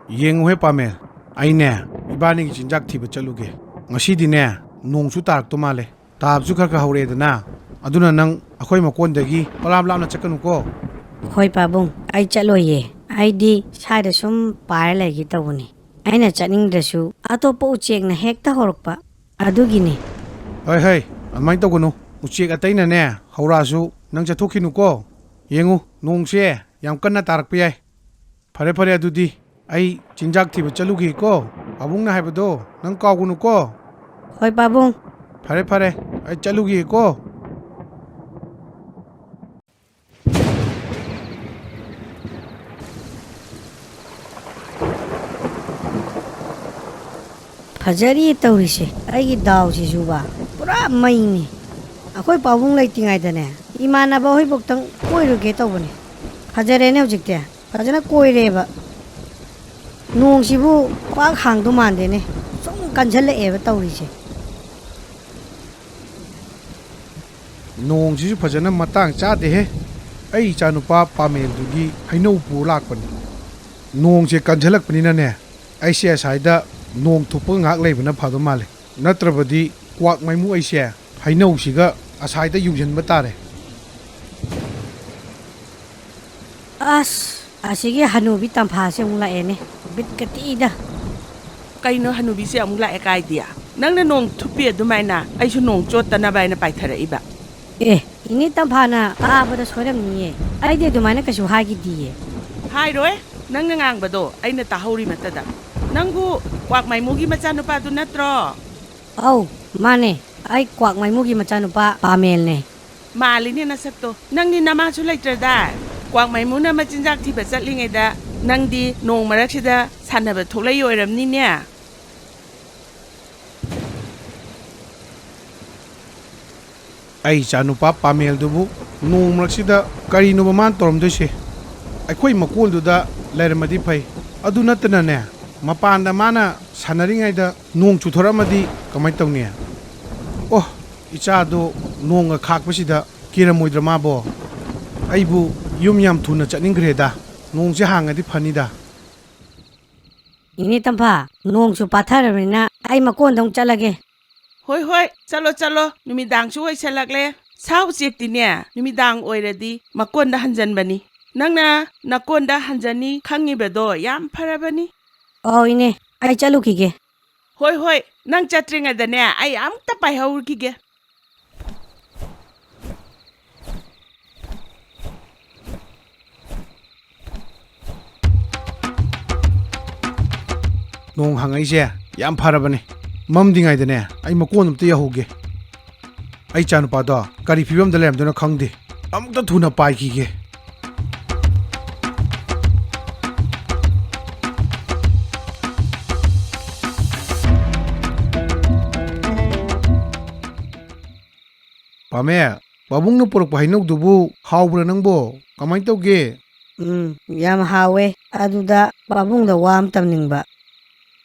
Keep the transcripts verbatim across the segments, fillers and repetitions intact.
ꯌꯦꯡꯉꯨꯍꯦ ꯄꯥꯃꯦꯜ, ꯑꯩꯅꯦ ꯏꯕꯥꯅꯤꯒꯤ ꯆꯤꯟꯖꯥꯛ ꯊꯤꯕ ꯆꯠꯂꯨꯒꯦ꯫ ꯉꯁꯤꯗꯤꯅꯦ ꯅꯣꯡꯁꯨ ꯇꯥꯔꯛꯇꯧ ꯃꯥꯜꯂꯦ, ꯇꯥꯕꯁꯨ ꯈꯔ ꯈꯔ ꯍꯧꯔꯛꯑꯦꯗꯅ꯫ ꯑꯗꯨꯅ ꯅꯪ ꯑꯩꯈꯣꯏ ꯃꯀꯣꯟꯗꯒꯤ ꯄꯂꯥꯞ ꯂꯥꯞꯅ ꯆꯠꯀꯅꯨꯀꯣ꯫ ꯍꯣꯏ ꯄꯥꯕꯨꯡ, ꯑꯩ ꯆꯠꯂꯣꯏꯌꯦ꯫ ꯑꯩꯗꯤ ꯁ꯭ꯋꯥꯏꯗ ꯁꯨꯝ ꯄꯥꯏꯔ ꯂꯩꯒꯦ ꯇꯧꯕꯅꯤ꯫ ꯑꯩꯅ ꯆꯠꯅꯤꯡꯗ꯭ꯔꯁꯨ ꯑꯇꯣꯞꯄ ꯎꯆꯦꯛꯅ ꯍꯦꯛꯇ ꯍꯧꯔꯛꯄ, ꯑꯗꯨꯒꯤꯅꯤ꯫ ꯍꯩ ꯍꯩ, ꯑꯗꯨꯃꯥꯏꯅ ꯇꯧꯒꯅꯨ꯫ ꯎꯆꯦꯛ ꯑꯇꯩꯅꯅꯦ ꯍꯧꯔꯛꯑꯁꯨ ꯅꯪ ꯆꯠꯊꯣꯛꯈꯤꯅꯨꯀꯣ꯫ ꯌꯦꯡꯉꯨ, ꯅꯣꯡꯁꯦ ꯌꯥꯝ ꯀꯟꯅ ꯇꯥꯔꯛꯄ ꯌꯥꯏ꯫ ꯐꯔꯦ ꯐꯔꯦ, ꯑꯗꯨꯗꯤ ꯑꯩ ꯆꯤꯟꯖꯥꯛ ꯊꯤꯕ ꯆꯠꯂꯨꯒꯦꯀꯣ꯫ ꯄꯥꯕꯨꯡꯅ ꯍꯥꯏꯕꯗꯣ ꯅꯪ ꯀꯥꯎꯒꯅꯨꯀꯣ꯫ ꯍꯣꯏ ꯄꯥꯕꯨꯡ꯫ ꯐꯔꯦ ꯐꯔꯦ, ꯑꯩ ꯆꯠꯂꯨꯒꯦꯀꯣ꯫ ꯐꯖꯔꯤ ꯇꯧꯔꯤꯁꯦ, ꯑꯩꯒꯤ ꯗꯥꯎꯁꯤꯁꯨꯕ꯫ ꯄꯨꯔꯥ ꯃꯩꯅꯤ꯫ ꯑꯩꯈꯣꯏ ꯄꯥꯕꯨꯡ ꯂꯩꯇ꯭ꯔꯤꯉꯩꯗꯅꯦ, ꯏꯃꯥꯟꯅꯕ ꯍꯣꯏꯕꯣꯛꯇꯪ ꯀꯣꯏꯔꯨꯒꯦ ꯇꯧꯕꯅꯦ꯫ ꯐꯖꯔꯦꯅꯦ ꯍꯧꯖꯤꯛꯇꯤ, ꯐꯖꯅ ꯀꯣꯏꯔꯦꯕ꯫ ꯅꯣꯡꯁꯤꯕꯨ ꯄꯥꯛ ꯍꯥꯡꯗꯧ ꯃꯥꯟꯗꯦꯅꯦ, ꯁꯨꯝ ꯀꯟꯁꯤꯜꯂꯛꯑꯦꯕ ꯇꯧꯔꯤꯁꯦ꯫ ꯅꯣꯡꯁꯤꯁꯨ ꯐꯖꯅ ꯃꯇꯥꯡ ꯆꯥꯗꯦꯍꯦ꯫ ꯑꯩ ꯏꯆꯥꯅꯨꯄꯥ ꯄꯥꯃꯦꯜꯗꯨꯒꯤ ꯍꯩꯅꯧ ꯄꯨꯔ ꯂꯥꯛꯄꯅꯤ꯫ ꯅꯣꯡꯁꯦ ꯀꯟꯁꯤꯜꯂꯛꯄꯅꯤꯅꯅꯦ, ꯑꯩꯁꯦ ꯑꯁꯥꯏꯗ ꯅꯣꯡ ꯊꯨꯞꯄꯒ ꯉꯥꯏꯍꯥꯛ ꯂꯩꯕꯅ ꯐꯗꯧ ꯃꯥꯜꯂꯦ꯫ ꯅꯠꯇ꯭ꯔꯕꯗꯤ ꯀ꯭ꯋꯥꯛ ꯃꯩꯃꯨ ꯑꯩꯁꯦ ꯍꯩꯅꯧꯁꯤꯒ ꯑꯁꯥꯏꯗ ꯌꯨꯡꯁꯤꯟꯕ ꯇꯥꯔꯦ꯫ ꯑꯁ, ꯑꯁꯤꯒꯤ ꯍꯅꯨꯕꯤ ꯇꯝꯐꯥꯁꯦ ꯑꯃꯨꯛ ꯂꯥꯛꯑꯦꯅꯦ꯫ ꯕꯤꯠꯀ ꯇꯦꯛꯏꯗ꯫ ꯀꯩꯅꯣ ꯍꯅꯨꯕꯤꯁꯦ ꯑꯃꯨꯛ ꯂꯥꯛꯑꯦ ꯀꯥꯏꯗꯤ? ꯅꯪꯅ ꯅꯣꯡ ꯊꯨꯞꯄꯤ ꯑꯗꯨꯃꯥꯏꯅ ꯑꯩꯁꯨ ꯅꯣꯡ ꯆꯣꯠꯇꯅꯕ ꯍꯥꯏꯅ ꯄꯥꯏꯊꯔꯛꯏꯕ꯫ ꯑꯦ, ꯏꯅꯦ ꯇꯝꯐꯥꯅ ꯇꯥꯕꯗ ꯁꯣꯏꯔꯝꯅꯤꯌꯦ꯫ ꯑꯩꯗꯤ ꯑꯗꯨꯃꯥꯏꯅ ꯀꯩꯁꯨ ꯍꯥꯏꯈꯤꯗꯤꯌꯦ꯫ ꯍꯥꯏꯔꯣꯏ, ꯅꯪꯅ ꯉꯥꯡꯕꯗꯣ ꯑꯩꯅ ꯇꯥꯍꯧꯔꯤ ꯃꯇꯗ꯫ ꯅꯪꯕꯨ ꯀ꯭ꯋꯥꯛ ꯃꯥꯏꯃꯨꯒꯤ ꯃꯆꯥꯅꯨꯄꯥꯗꯨ ꯅꯠꯇ꯭ꯔꯣ? ꯑꯧ, ꯃꯥꯅꯦ꯫ ꯑꯩ ꯀ꯭ꯋꯥꯛ ꯃꯥꯏꯃꯨꯒꯤ ꯃꯆꯥꯅꯨꯄꯥ ꯄꯥꯃꯦꯜꯅꯦ꯫ ꯃꯥꯜꯂꯤꯅꯦ ꯅꯁꯛꯇꯣ꯫ ꯅꯪꯗꯤ ꯅꯃꯥꯁꯨ ꯂꯩꯇ꯭ꯔꯗꯥꯏ? ꯀ꯭ꯋꯥꯛ ꯃꯥꯏꯃꯨꯅ ꯃꯆꯤꯟꯖꯥꯛ ꯊꯤꯕ ꯆꯠꯂꯤꯉꯩꯗ ꯅꯪꯗꯤ ꯅꯣꯡ ꯃꯔꯛꯁꯤꯗ ꯁꯥꯟꯅꯕ ꯊꯣꯛꯂꯛꯏ ꯑꯣꯏꯔꯝꯅꯤꯅꯦ꯫ ꯑꯩ ꯏꯆꯥꯅꯨꯄꯥ ꯄꯥꯃꯦꯜꯗꯨꯕꯨ ꯅꯣꯡ ꯃꯔꯛꯁꯤꯗ ꯀꯔꯤꯅꯣꯕ ꯃꯥꯅ ꯇꯧꯔꯝꯗꯣꯏꯁꯦ? ꯑꯩꯈꯣꯏ ꯃꯀꯣꯟꯗꯨꯗ ꯂꯩꯔꯝꯃꯗꯤ ꯐꯩ꯫ ꯑꯗꯨ ꯅꯠꯇꯅꯅꯦ, ꯃꯄꯥꯟꯗ ꯃꯥꯅ ꯁꯥꯟꯅꯔꯤꯉꯩꯗ ꯅꯣꯡ ꯆꯨꯊꯔꯛꯑꯃꯗꯤ ꯀꯃꯥꯏꯅ ꯇꯧꯅꯤ? ꯑꯣ, ꯏꯆꯥꯗꯣ ꯅꯣꯡꯒ ꯈꯥꯛꯄꯁꯤꯗ ꯀꯤꯔꯝꯃꯣꯏꯗ꯭ꯔ ꯃꯥꯕꯣ? ꯑꯩꯕꯨ ꯌꯨꯝ ꯌꯥꯝ ꯊꯨꯅ ꯆꯠꯅꯤꯡꯈ꯭ꯔꯦꯗ꯫ ꯅꯣꯡꯁꯦ ꯍꯥꯡꯉꯗꯤ ꯐꯅꯤꯗ꯫ ꯏꯅꯦ ꯇꯝꯐꯥ, ꯅꯣꯡꯁꯨ ꯄꯥꯊꯔꯕꯅꯤꯅ ꯑꯩ ꯃꯀꯣꯟꯗ ꯑꯃꯨꯛ ꯆꯠꯂꯒꯦ꯫ ꯍꯣꯏ, ꯍꯣꯏ, ꯆꯠꯂꯣ, ꯆꯠꯂꯣ, ꯅꯨꯃꯤꯗꯥꯡꯁꯨ ꯑꯣꯏꯁꯜꯂꯛꯂꯦ꯫ ꯁꯥ ꯎꯆꯦꯛꯇꯤꯅꯦ, ꯅꯨꯃꯤꯗꯥꯡ ꯑꯣꯏꯔꯗꯤ ꯃꯀꯣꯟꯗ ꯍꯟꯖꯟꯕꯅꯤ꯫ ꯅꯪꯅ ꯅꯀꯣꯟꯗ ꯍꯟꯖꯟꯅꯤ ꯈꯪꯉꯤꯕꯗꯣ ꯌꯥꯝ ꯐꯔꯕꯅꯤ꯫ ꯑꯣ, ꯏꯅꯦ, ꯑꯩ ꯆꯠꯂꯨꯈꯤꯒꯦ꯫ ꯍꯣꯏ, ꯍꯣꯏ, ꯅꯪ ꯆꯠꯇ꯭ꯔꯤꯉꯩꯗꯅꯦ, ꯑꯩ ꯑꯃꯨꯛꯇ ꯄꯥꯏꯍꯧꯔꯨꯈꯤꯒꯦ꯫ ꯅꯣꯡ ꯍꯥꯡꯉꯛꯏꯁꯦ ꯌꯥꯝ ꯐꯔꯕꯅꯦ꯫ ꯃꯝꯗ꯭ꯔꯤꯉꯩꯗꯅꯦ, ꯑꯩ ꯃꯀꯣꯟ ꯑꯝꯇ ꯌꯧꯍꯧꯒꯦ꯫ ꯑꯩ ꯏꯆꯥꯅꯨꯄꯥꯗꯣ ꯀꯔꯤ ꯐꯤꯕꯝꯗ ꯂꯩꯔꯝꯗꯣꯏꯅꯣ ꯈꯪꯗꯦ꯫ ꯑꯃꯨꯛꯇ ꯊꯨꯅ ꯄꯥꯏꯈꯤꯒꯦ꯫ ꯄꯥꯃꯦ, ꯄꯥꯕꯨꯡꯅ ꯄꯨꯔꯛꯄ ꯍꯩꯅꯧꯗꯨꯕꯨ ꯍꯥꯎꯕ꯭ꯔꯥ ꯅꯪꯕꯣ? ꯀꯃꯥꯏ ꯇꯧꯒꯦ? ꯎꯝ, ꯌꯥꯝ ꯍꯥꯎꯋꯦ꯫ ꯑꯗꯨꯗ ꯄꯥꯕꯨꯡꯗ ꯋꯥ ꯑꯃ ꯇꯝꯅꯤꯡꯕ꯫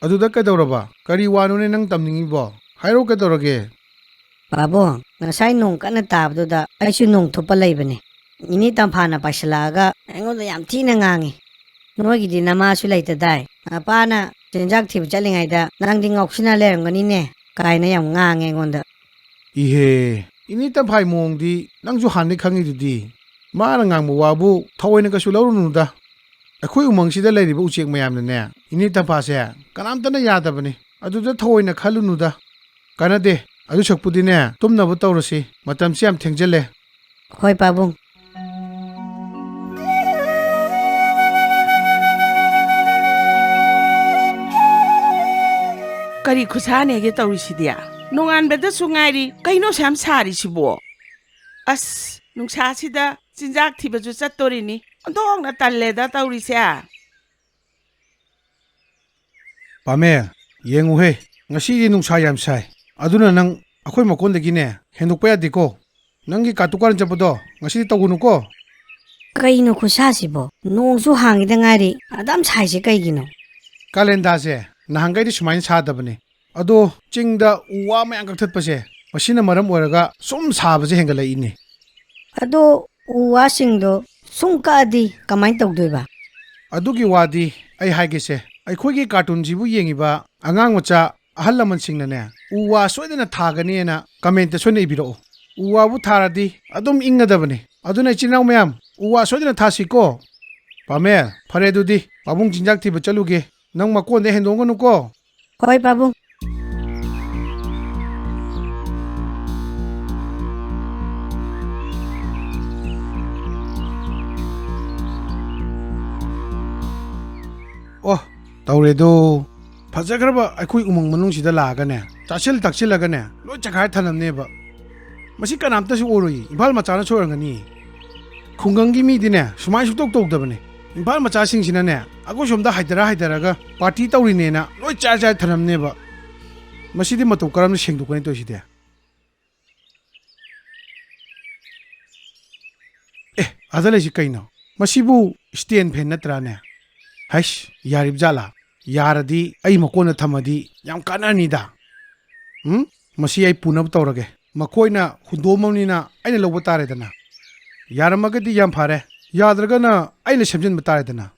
ꯑꯗꯨꯗ ꯀꯩꯗꯧꯔꯕ? ꯀꯔꯤ ꯋꯥꯅꯣꯅꯦ ꯅꯪ ꯇꯝꯅꯤꯡꯉꯤꯕꯣ? ꯍꯥꯏꯔꯛꯑꯣ, ꯀꯩꯗꯧꯔꯒꯦ? ꯄꯥꯕꯨꯡ, ꯉꯁꯥꯏ ꯅꯣꯡ ꯀꯟꯅ ꯇꯥꯕꯗꯨꯗ ꯑꯩꯁꯨ ꯅꯣꯡ ꯊꯨꯞꯄ ꯂꯩꯕꯅꯦ꯫ ꯏꯅꯦ ꯇꯝꯐꯥꯅ ꯄꯥꯏꯁꯤꯜꯂꯛꯑꯒ ꯑꯩꯉꯣꯟꯗ ꯌꯥꯝ ꯊꯤꯅ ꯉꯥꯡꯉꯤ꯫ "ꯅꯣꯏꯒꯤꯗꯤ ꯅꯃꯥꯁꯨ ꯂꯩꯇꯗꯥꯏ? ꯅꯄꯥꯅ ꯆꯤꯟꯖꯥꯛ ꯊꯤꯕ ꯆꯠꯂꯤꯉꯩꯗ ꯅꯪꯗꯤ ꯉꯥꯎꯁꯤꯟꯅ ꯂꯩꯔꯝꯒꯅꯤꯅꯦ?" ꯀꯥꯏꯅ ꯌꯥꯝ ꯉꯥꯡꯉꯦ ꯑꯩꯉꯣꯟꯗ꯫ ꯏꯍꯦ, ꯏꯅꯦ ꯇꯝꯐꯥꯏ ꯃꯑꯣꯡꯗꯤ ꯅꯪꯁꯨ ꯍꯥꯟꯅꯗꯩ ꯈꯪꯉꯤꯗꯨꯗꯤ꯫ ꯃꯥꯅ ꯉꯥꯡꯕ ꯋꯥꯕꯨ ꯊꯑꯣꯏꯅ ꯀꯩꯁꯨ ꯂꯧꯔꯨꯅꯨꯗ꯫ ꯑꯩꯈꯣꯏ ꯎꯃꯪꯁꯤꯗ ꯂꯩꯔꯤꯕ ꯎꯆꯦꯛ ꯃꯌꯥꯝꯅꯅꯦ, ꯏꯅꯦ ꯇꯝꯐꯥꯁꯦ ꯀꯅꯥꯝꯇꯅ ꯌꯥꯗꯕꯅꯤ꯫ ꯑꯗꯨꯗ ꯊꯑꯣꯏꯅ ꯈꯜꯂꯨꯅꯨꯗ꯫ ꯀꯥꯟꯅꯗꯦ꯫ ꯑꯗꯨ ꯁꯛꯄꯨꯗꯤꯅꯦ, ꯇꯨꯝꯅꯕ ꯇꯧꯔꯁꯤ꯫ ꯃꯇꯝꯁꯤ ꯌꯥꯝ ꯊꯦꯡꯖꯜꯂꯦ꯫ ꯍꯣꯏ, ꯄꯥꯕꯨꯡ꯫ ꯀꯔꯤ ꯈꯨꯁꯥꯅꯦꯒꯦ ꯇꯧꯔꯤꯁꯤꯗꯤ? ꯅꯣꯡꯉꯥꯟꯕꯗꯁꯨ ꯉꯥꯏꯔꯤ, ꯀꯩꯅꯣ ꯑꯁꯨꯛ ꯌꯥꯝ ꯁꯥꯔꯤꯁꯤꯕꯣ? ꯑꯁ, ꯅꯨꯡꯁꯥꯁꯤꯗ ꯆꯤꯟꯖꯥꯛ ꯊꯤꯕꯁꯨ ꯆꯠꯇꯣꯔꯤꯅꯤ꯫ ꯑꯣꯟꯊꯣꯛꯅ ꯇꯜꯂꯦꯗ ꯇꯧꯔꯤꯁꯦ꯫ ꯄꯥꯃꯦ, ꯌꯦꯡꯉꯨꯍꯦ, ꯉꯁꯤꯗꯤ ꯅꯨꯡꯁꯥ ꯌꯥꯝ ꯁꯥꯏ꯫ ꯑꯗꯨꯅ ꯅꯪ ꯑꯩꯈꯣꯏ ꯃꯀꯣꯟꯗꯒꯤꯅꯦ ꯍꯦꯟꯗꯣꯛꯄ ꯌꯥꯗꯦꯀꯣ꯫ ꯅꯪꯒꯤ ꯀꯥꯇꯨ ꯀꯥꯔꯟ ꯆꯠꯄꯗꯣ ꯉꯁꯤꯗꯤ ꯇꯧꯒꯅꯨꯀꯣ꯫ ꯀꯩꯅꯣ ꯈꯨꯠꯁꯥꯁꯤꯕꯣ? ꯅꯣꯡꯁꯨ ꯍꯥꯡꯉꯤꯗ ꯉꯥꯏꯔꯤ, ꯑꯗꯨꯝ ꯁꯥꯏꯁꯦ ꯀꯩꯒꯤꯅꯣ? ꯀꯥꯂꯦꯟꯗꯥꯁꯦ ꯅꯍꯥꯟꯈꯩꯗꯤ ꯁꯨꯃꯥꯏꯅ ꯁꯥꯗꯕꯅꯦ꯫ ꯑꯗꯣ ꯆꯤꯡꯗ ꯎ ꯋꯥ ꯃꯌꯥꯝ ꯀꯛꯊꯠꯄꯁꯦ, ꯃꯁꯤꯅ ꯃꯔꯝ ꯑꯣꯏꯔꯒ ꯁꯨꯝ ꯁꯥꯕꯁꯦ ꯍꯦꯟꯒꯠꯂꯛꯏꯅꯦ꯫ ꯑꯗꯣ ꯎ ꯋꯥꯁꯤꯡꯗꯣ ꯁꯨꯝ ꯀꯛꯑꯗꯤ ꯀꯃꯥꯏꯅ ꯇꯧꯗꯣꯏꯕ? ꯑꯗꯨꯒꯤ ꯋꯥꯗꯤ ꯑꯩ ꯍꯥꯏꯒꯦꯁꯦ꯫ ꯑꯩꯈꯣꯏꯒꯤ ꯀꯥꯔꯇꯨꯟꯁꯤꯕꯨ ꯌꯦꯡꯉꯤꯕ ꯑꯉꯥꯡ ꯃꯆꯥ, ꯑꯍꯜ ꯂꯃꯟꯁꯤꯡꯅꯅꯦ, ꯎ ꯋꯥ ꯁꯣꯏꯗꯅ ꯊꯥꯒꯅꯤꯅ ꯀꯃꯦꯟꯇ ꯁꯣꯏꯗꯅ ꯏꯕꯤꯔꯛꯎ꯫ ꯎ ꯋꯥꯕꯨ ꯊꯥꯔꯗꯤ ꯑꯗꯨꯝ ꯏꯪꯒꯗꯕꯅꯤ꯫ ꯑꯗꯨꯅ ꯏꯆꯤꯟ ꯏꯅꯥꯎ ꯃꯌꯥꯝ, ꯎ ꯋꯥ ꯁꯣꯏꯗꯅ ꯊꯥꯁꯤꯀꯣ꯫ ꯄꯥꯃꯦꯜ, ꯐꯔꯦ ꯑꯗꯨꯗꯤ ꯄꯥꯕꯨꯡ ꯆꯤꯟꯖꯥꯛ ꯊꯤꯕ ꯆꯠꯂꯨꯒꯦ꯫ ꯅꯪ ꯃꯀꯣꯟꯗ ꯍꯦꯟꯗꯣꯛꯒꯅꯨꯀꯣ꯫ ꯍꯣꯏ, ꯄꯥꯕꯨꯡ꯫ ꯑꯣ, ꯇꯧꯔꯦꯗꯣ꯫ ꯐꯖꯈ꯭ꯔꯕ ꯑꯩꯈꯣꯏ ꯎꯃꯪ ꯃꯅꯨꯡꯁꯤꯗ ꯂꯥꯛꯑꯒꯅꯦ, ꯆꯥꯁꯤꯜ ꯊꯛꯆꯤꯜꯂꯒꯅꯦ, ꯂꯣꯏ ꯆꯈꯥꯏ ꯊꯅꯝꯅꯦꯕ꯫ ꯃꯁꯤ ꯀꯅꯥꯝꯇꯁꯨ ꯑꯣꯏꯔꯣꯏ, ꯏꯝꯐꯥꯜ ꯃꯆꯥꯅꯁꯨ ꯑꯣꯏꯔꯝꯒꯅꯤ꯫ ꯈꯨꯡꯒꯪꯒꯤ ꯃꯤꯗꯤꯅꯦ, ꯁꯨꯃꯥꯏꯅ ꯁꯨꯡꯇꯧ ꯇꯧꯗꯕꯅꯦ꯫ ꯏꯝꯐꯥꯜ ꯃꯆꯥꯁꯤꯡꯁꯤꯅꯅꯦ, ꯑꯩꯈꯣꯏ ꯁꯣꯝꯗ ꯍꯥꯏꯗꯔ ꯍꯥꯏꯗꯔꯒ ꯄꯥꯔꯇꯤ ꯇꯧꯔꯤꯅꯦꯅ ꯂꯣꯏ ꯆꯥꯏ ꯆꯥꯏ ꯊꯅꯝꯅꯦꯕ꯫ ꯃꯁꯤꯗꯤ ꯃꯇꯧ ꯀꯔꯝꯅ ꯁꯦꯡꯗꯣꯛꯀꯅꯤ ꯇꯧꯔꯤꯁꯤꯗꯤ? ꯑꯦ, ꯑꯥꯗ ꯂꯩꯁꯤ ꯀꯩꯅꯣ? ꯃꯁꯤꯕꯨ ꯁ꯭ꯇꯦꯟ ꯐꯦꯟ ꯅꯠꯇ꯭ꯔꯥꯅꯦ? ꯍꯩꯁ, ꯌꯥꯔꯤꯕ ꯖꯥꯠꯂꯥ? ꯌꯥꯔꯗꯤ ꯑꯩ ꯃꯀꯣꯟꯗ ꯊꯝꯃꯗꯤ ꯌꯥꯝ ꯀꯥꯟꯅꯔꯅꯤꯗ꯫ ꯎꯝ? ꯃꯁꯤ ꯑꯩ ꯄꯨꯅꯕ ꯇꯧꯔꯒꯦ꯫ ꯃꯈꯣꯏꯅ ꯍꯨꯟꯗꯣꯛꯑꯝꯃꯕꯅꯤꯅ ꯑꯩꯅ ꯂꯧꯕ ꯇꯥꯔꯦꯗꯅ꯫ ꯌꯥꯔꯝꯃꯒꯗꯤ ꯌꯥꯝ ꯐꯔꯦ, ꯌꯥꯗ꯭ꯔꯒꯅ ꯑꯩꯅ ꯁꯦꯝꯖꯤꯟꯕ ꯇꯥꯔꯦꯗꯅ꯫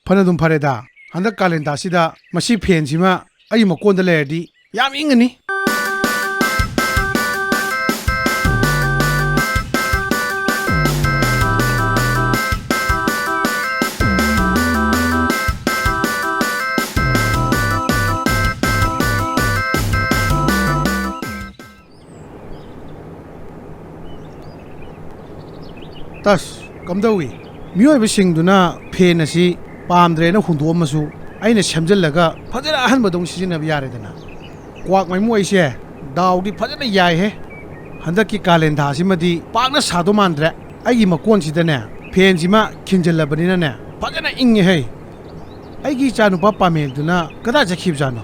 ꯐꯅꯗꯨꯝ ꯐꯔꯦꯗ, ꯍꯟꯗꯛ ꯀꯥꯂꯦꯟ ꯊꯥꯁꯤꯗ ꯃꯁꯤ ꯐꯦꯟꯁꯤꯃ ꯑꯩꯒꯤ ꯃꯀꯣꯟꯗ ꯂꯩꯔꯗꯤ ꯌꯥꯝ ꯏꯪꯉꯅꯤ꯫ ꯇꯁ, ꯀꯝꯗꯧꯏ? ꯃꯤꯑꯣꯏꯕꯁꯤꯡꯗꯨꯅ ꯐꯦꯟ ꯑꯁꯤ ꯄꯥꯝꯗ꯭ꯔꯦꯅ ꯍꯨꯟꯗꯣꯛꯑꯝꯃꯁꯨ, ꯑꯩꯅ ꯁꯦꯝꯖꯤꯜꯂꯒ ꯐꯖꯅ ꯑꯍꯟꯕꯗꯧꯅ ꯁꯤꯖꯤꯟꯅꯕ ꯌꯥꯔꯦꯗꯅ꯫ ꯀ꯭ꯋꯥꯛ ꯃꯥꯏꯃꯨ ꯑꯩꯁꯦ ꯗꯥꯎꯗꯤ ꯐꯖꯅ ꯌꯥꯏꯍꯦ꯫ ꯍꯟꯗꯛꯀꯤ ꯀꯥꯂꯦꯟ ꯊꯥꯁꯤꯃꯗꯤ ꯄꯥꯛꯅ ꯁꯥꯗꯧ ꯃꯥꯟꯗ꯭ꯔꯦ꯫ ꯑꯩꯒꯤ ꯃꯀꯣꯟꯁꯤꯗꯅꯦ, ꯐꯦꯟꯁꯤꯃ ꯈꯤꯟꯖꯤꯜꯂꯕꯅꯤꯅꯅꯦ, ꯐꯖꯅ ꯏꯪꯉꯦꯍꯦ꯫ ꯑꯩꯒꯤ ꯏꯆꯥꯅꯨꯄꯥ ꯄꯥꯃꯦꯜꯗꯨꯅ ꯀꯗꯥꯏ ꯆꯠꯈꯤꯕꯖꯥꯠꯅꯣ?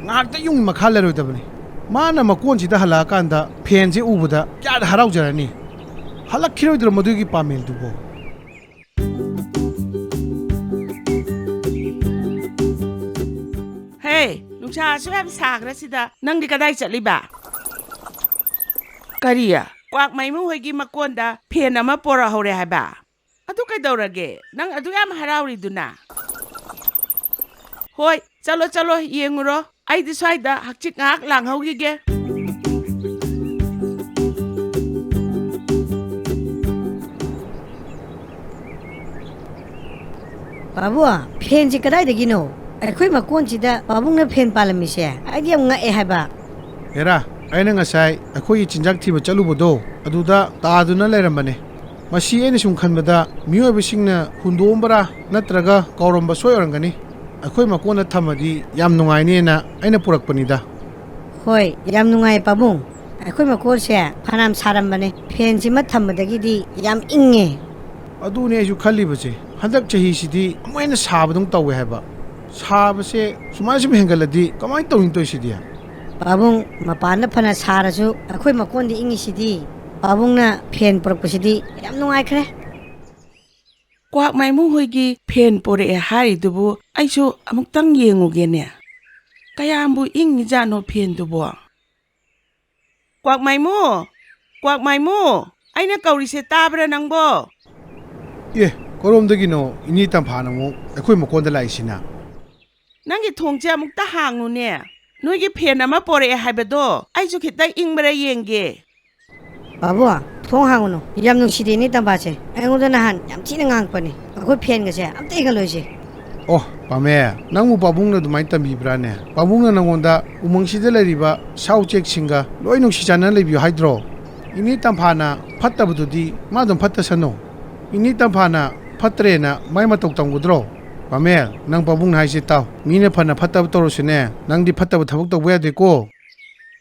ꯉꯥꯏꯍꯥꯛꯇ ꯌꯨꯝꯒꯤ ꯃꯈꯥ ꯂꯩꯔꯣꯏꯗꯕꯅꯤ꯫ ꯃꯥꯅ ꯃꯀꯣꯟꯁꯤꯗ ꯍꯜꯂꯛꯑꯀꯥꯟꯗ ꯐꯦꯟꯁꯦ ꯎꯕꯗ ꯀꯌꯥꯗ ꯍꯔꯥꯎꯖꯔꯅꯤ꯫ ꯍꯜꯂꯛꯈꯤꯔꯣꯏꯗ꯭ꯔꯣ ꯃꯗꯨꯒꯤ ꯄꯥꯃꯦꯜꯗꯨꯕꯣ? ꯍꯦ, ꯅꯨꯡꯁꯥ ꯑꯁꯨꯛ ꯌꯥꯝ ꯁꯥꯈ꯭ꯔꯁꯤꯗ ꯅꯪꯗꯤ ꯀꯗꯥꯏ ꯆꯠꯂꯤꯕ? ꯀꯔꯤ? ꯀ꯭ꯋꯥꯛ ꯃꯥꯏꯃꯨ ꯍꯣꯏꯒꯤ ꯃꯀꯣꯟꯗ ꯐꯦꯟ ꯑꯃ ꯄꯣꯔꯛꯍꯧꯔꯦ ꯍꯥꯏꯕ? ꯑꯗꯨ ꯀꯩꯗꯧꯔꯒꯦ? ꯅꯪ ꯑꯗꯨ ꯌꯥꯝ ꯍꯔꯥꯎꯔꯤꯗꯨꯅ? ꯍꯣꯏ, ꯆꯠꯂꯣ, ꯆꯠꯂꯣ, ꯌꯦꯡꯉꯨꯔꯣ꯫ ꯑꯩꯗꯤ ꯁ꯭ꯋꯥꯏꯗ ꯍꯛꯆꯤꯛ ꯉꯥꯏꯍꯥꯛ ꯂꯥꯡꯍꯧꯈꯤꯒꯦ꯫ ꯄꯥꯕꯨꯡ, ꯐꯦꯟꯁꯤ ꯀꯗꯥꯏꯗꯒꯤꯅꯣ? ꯑꯩꯈꯣꯏ ꯃꯀꯣꯟꯁꯤꯗ ꯄꯥꯕꯨꯡꯅ ꯐꯦꯟ ꯄꯥꯜꯂꯝꯃꯤꯁꯦ ꯑꯩꯗꯤ ꯌꯥꯝ ꯉꯛꯑꯦ ꯍꯥꯏꯕ꯫ ꯍꯦꯔꯥ, ꯑꯩꯅ ꯉꯁꯥꯏ ꯑꯩꯈꯣꯏꯒꯤ ꯆꯤꯟꯖꯥꯛ ꯊꯤꯕ ꯆꯠꯂꯨꯕꯗꯣ, ꯑꯗꯨꯗ ꯇꯥꯗꯨꯅ ꯂꯩꯔꯝꯕꯅꯦ꯫ ꯃꯁꯤ ꯑꯩꯅ ꯁꯨꯝ ꯈꯟꯕꯗ ꯃꯤꯑꯣꯏꯕꯁꯤꯡꯅ ꯍꯨꯟꯗꯣꯛꯑꯝꯕ꯭ꯔꯥ ꯅꯠꯇ꯭ꯔꯒ ꯀꯥꯎꯔꯝꯕ ꯁꯣꯏ ꯑꯣꯏꯔꯝꯒꯅꯤ꯫ ꯑꯩꯈꯣꯏ ꯃꯀꯣꯟꯗ ꯊꯝꯃꯗꯤ ꯌꯥꯝ ꯅꯨꯡꯉꯥꯏꯅꯦꯅ ꯑꯩꯅ ꯄꯨꯔꯛꯄꯅꯤꯗ꯫ ꯍꯣꯏ, ꯌꯥꯝ ꯅꯨꯡꯉꯥꯏ ꯄꯥꯕꯨꯡ꯫ ꯑꯩꯈꯣꯏ ꯃꯀꯣꯟꯁꯦ ꯐꯅꯌꯥꯝ ꯁꯥꯔꯝꯕꯅꯦ, ꯐꯦꯟꯁꯤꯃ ꯊꯝꯕꯗꯒꯤꯗꯤ ꯌꯥꯝ ꯏꯪꯉꯦ꯫ ꯑꯗꯨꯅꯦ ꯑꯩꯁꯨ ꯈꯜꯂꯤꯕꯁꯦ, ꯍꯟꯗꯛ ꯆꯍꯤꯁꯤꯗꯤ ꯑꯃꯨꯛ ꯍꯦꯟꯅ ꯁꯥꯕꯗꯧ ꯇꯧꯋꯦ ꯍꯥꯏꯕ꯫ ꯁꯥꯕꯁꯦ ꯁꯨꯃꯥꯏꯅ ꯁꯨꯝ ꯍꯦꯟꯒꯠꯂꯗꯤ ꯀꯃꯥꯏꯅ ꯇꯧꯅꯤ ꯇꯧꯔꯤꯁꯤꯗꯤ? ꯄꯥꯕꯨꯡ, ꯃꯄꯥꯟꯗ ꯐꯅ ꯁꯥꯔꯁꯨ ꯑꯩꯈꯣꯏ ꯃꯀꯣꯟꯗ ꯏꯪꯉꯤꯁꯤꯗꯤ꯫ ꯄꯥꯕꯨꯡꯅ ꯐꯦꯟ ꯄꯨꯔꯛꯄꯁꯤꯗꯤ ꯌꯥꯝ ꯅꯨꯡꯉꯥꯏꯈ꯭ꯔꯦ꯫ ꯀ꯭ꯋꯥꯛ ꯃꯥꯏꯃꯨ ꯍꯣꯏꯒꯤ ꯐꯦꯟ ꯄꯣꯔꯛꯑꯦ ꯍꯥꯏꯔꯤꯗꯨꯕꯨ ꯑꯩꯁꯨ ꯑꯃꯨꯛꯇꯪ ꯌꯦꯡꯉꯨꯒꯦꯅꯦ꯫ ꯀꯌꯥꯝꯕꯨ ꯏꯪꯉꯤꯖꯥꯠꯅꯣ ꯐꯦꯟꯗꯨꯕꯣ? ꯀ꯭ꯋꯥꯛ ꯃꯥꯏꯃꯨ! ꯀ꯭ꯋꯥꯛ ꯃꯥꯏꯃꯨ! ꯑꯩꯅ ꯀꯧꯔꯤꯁꯦ ꯇꯥꯕ꯭ꯔꯥ ꯅꯪꯕꯣ? ꯑꯦ, ꯀꯔꯣꯝꯗꯒꯤꯅꯣ ꯏꯅꯦ ꯇꯝꯐꯥꯅ ꯑꯃꯨꯛ ꯑꯩꯈꯣꯏ ꯃꯀꯣꯟꯗ ꯂꯥꯛꯏꯁꯤꯅ? ꯅꯪꯒꯤ ꯊꯣꯡꯁꯦ ꯑꯃꯨꯛꯇ ꯍꯥꯡꯉꯨꯅꯦ꯫ ꯅꯣꯏꯒꯤ ꯐꯦꯟ ꯑꯃ ꯄꯣꯔꯛꯑꯦ ꯍꯥꯏꯕꯗꯣ ꯑꯩꯁꯨ ꯈꯤꯇꯪ ꯏꯪꯕ꯭ꯔꯥ ꯌꯦꯡꯒꯦ꯫ ꯄꯥꯕꯨꯡ, ꯊꯣꯡ ꯍꯥꯡꯉꯨꯅꯨ꯫ ꯌꯥꯝ ꯅꯨꯡꯁꯤꯗꯦ ꯏꯅꯦ ꯇꯝꯐꯥꯁꯦ꯫ ꯑꯩꯉꯣꯟꯗ ꯅꯍꯥꯟ ꯌꯥꯝ ꯊꯤꯅ ꯉꯥꯡꯉꯛꯄꯅꯦ꯫ ꯑꯩꯈꯣꯏ ꯐꯦꯟꯒꯁꯦ ꯑꯝꯇ ꯏꯪꯍꯜꯂꯣꯏꯁꯦ꯫ ꯑꯣ, ꯄꯥꯃꯦ, ꯅꯪꯕꯨ ꯄꯥꯕꯨꯡꯅ ꯑꯗꯨꯃꯥꯏꯅ ꯇꯝꯕꯤꯕ꯭ꯔꯥꯅꯦ? ꯄꯥꯕꯨꯡꯅ ꯅꯉꯣꯟꯗ ꯎꯃꯪꯁꯤꯗ ꯂꯩꯔꯤꯕ ꯁꯥ ꯎꯆꯦꯛꯁꯤꯡꯒ ꯂꯣꯏ ꯅꯨꯡꯁꯤ ꯆꯥꯟꯅꯅ ꯂꯩꯕꯤꯌꯨ ꯍꯥꯏꯗ꯭ꯔꯣ? ꯏꯅꯦ ꯇꯝꯐꯥꯅ ꯐꯠꯇꯕꯗꯨꯗꯤ ꯃꯥ ꯑꯗꯨꯝ ꯐꯠꯇꯁꯅꯨ꯫ ꯏꯅꯦ ꯇꯝꯐꯥꯅ ꯐꯠꯇ꯭ꯔꯦꯅ ꯃꯥꯏ ꯃꯇꯧ ꯇꯝꯒꯗ꯭ꯔꯣ? ꯄꯥꯃꯦ, ꯅꯪ ꯄꯥꯕꯨꯡꯅ ꯍꯥꯏꯁꯦ ꯇꯥꯎ꯫ ꯃꯤꯅ ꯐꯅ ꯐꯠꯇꯕ ꯇꯧꯔꯁꯨꯅꯦ, ꯅꯪꯗꯤ ꯐꯠꯇꯕ ꯊꯕꯛ ꯇꯧꯕ ꯌꯥꯗꯦꯀꯣ꯫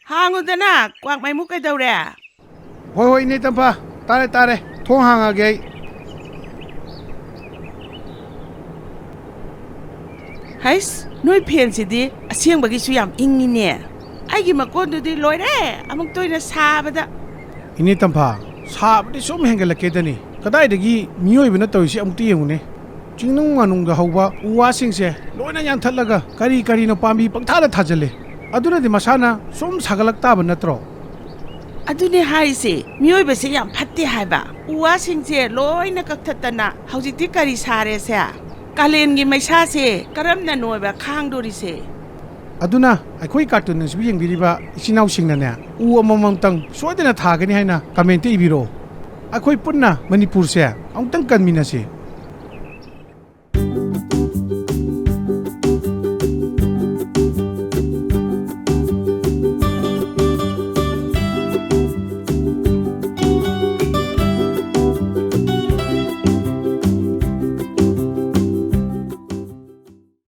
ꯍꯥꯡꯉꯨꯗꯅ, ꯀ꯭ꯋꯥꯛ ꯃꯥꯏꯃꯨ ꯀꯩꯗꯧꯔꯦ? ꯍꯣꯏ, ꯍꯣꯏ, ꯏꯅꯦ ꯇꯝꯐꯥ, ꯇꯥꯔꯦ, ꯇꯥꯔꯦ, ꯊꯣꯡ ꯍꯥꯡꯉꯒꯦ ꯑꯩ꯫ ꯍꯩꯁ, ꯅꯣꯏ ꯐꯦꯟꯁꯤꯗꯤ ꯑꯁꯦꯡꯕꯒꯤꯁꯨ ꯌꯥꯝ ꯏꯪꯉꯤꯅꯦ꯫ ꯑꯩꯒꯤ ꯃꯀꯣꯟꯗꯨꯗꯤ ꯂꯣꯏꯔꯦ, ꯑꯃꯨꯛꯇ ꯑꯣꯏꯅ ꯁꯥꯕꯗ꯫ ꯏꯅꯦ ꯇꯝꯐꯥ, ꯁꯥꯕꯗꯤ ꯁꯨꯝ ꯍꯦꯟꯒꯠꯂꯛꯀꯦꯗꯅꯤ꯫ ꯀꯗꯥꯏꯗꯒꯤ ꯃꯤꯑꯣꯏꯕꯅ ꯇꯧꯔꯤꯁꯤ ꯑꯃꯨꯛꯇ ꯌꯦꯡꯉꯨꯅꯦ꯫ ꯆꯤꯡꯅꯨꯡ ꯃꯥꯅꯨꯡꯗ ꯍꯧꯕ ꯎ ꯋꯥꯁꯤꯡꯁꯦ ꯂꯣꯏꯅ ꯌꯥꯟꯊꯠꯂꯒ ꯀꯔꯤ ꯀꯔꯤꯅꯣ ꯄꯥꯝꯕꯤ ꯄꯪꯊꯥꯗ ꯊꯥꯖꯤꯜꯂꯦ꯫ ꯑꯗꯨꯅꯗꯤ ꯃꯁꯥꯅ ꯁꯨꯝ ꯁꯥꯒꯠꯂꯛ ꯇꯥꯕ ꯅꯠꯇ꯭ꯔꯣ? ꯑꯗꯨꯅꯦ ꯍꯥꯏꯔꯤꯁꯦ, ꯃꯤꯑꯣꯏꯕꯁꯦ ꯌꯥꯝ ꯐꯠꯇꯦ ꯍꯥꯏꯕ꯫ ꯎ ꯋꯥꯁꯤꯡꯁꯦ ꯂꯣꯏꯅ ꯀꯛꯊꯠꯇꯅ ꯍꯧꯖꯤꯛꯇꯤ ꯀꯔꯤ ꯁꯥꯔꯦꯁꯦ? ꯀꯥꯂꯦꯟꯒꯤ ꯃꯩꯁꯥꯁꯦ ꯀꯔꯝꯅꯅꯣꯕ ꯈꯥꯡꯗꯣꯔꯤꯁꯦ? ꯑꯗꯨꯅ ꯑꯩꯈꯣꯏ ꯀꯥꯔꯇꯨꯟ ꯑꯁꯤꯕꯨ ꯌꯦꯡꯕꯤꯔꯤꯕ ꯏꯆꯤꯟ ꯏꯅꯥꯎꯁꯤꯡꯅꯅꯦ, ꯎ ꯑꯃꯃꯝꯇꯪ ꯁꯣꯏꯗꯅ ꯊꯥꯒꯅꯤ ꯍꯥꯏꯅ ꯀꯃꯦꯟꯇ ꯏꯕꯤꯔꯛꯑꯣ꯫ ꯑꯩꯈꯣꯏ ꯄꯨꯟꯅ ꯃꯅꯤꯄꯨꯔꯁꯦ ꯑꯃꯨꯛꯇꯪ ꯀꯟꯃꯤꯟꯅꯁꯤ꯫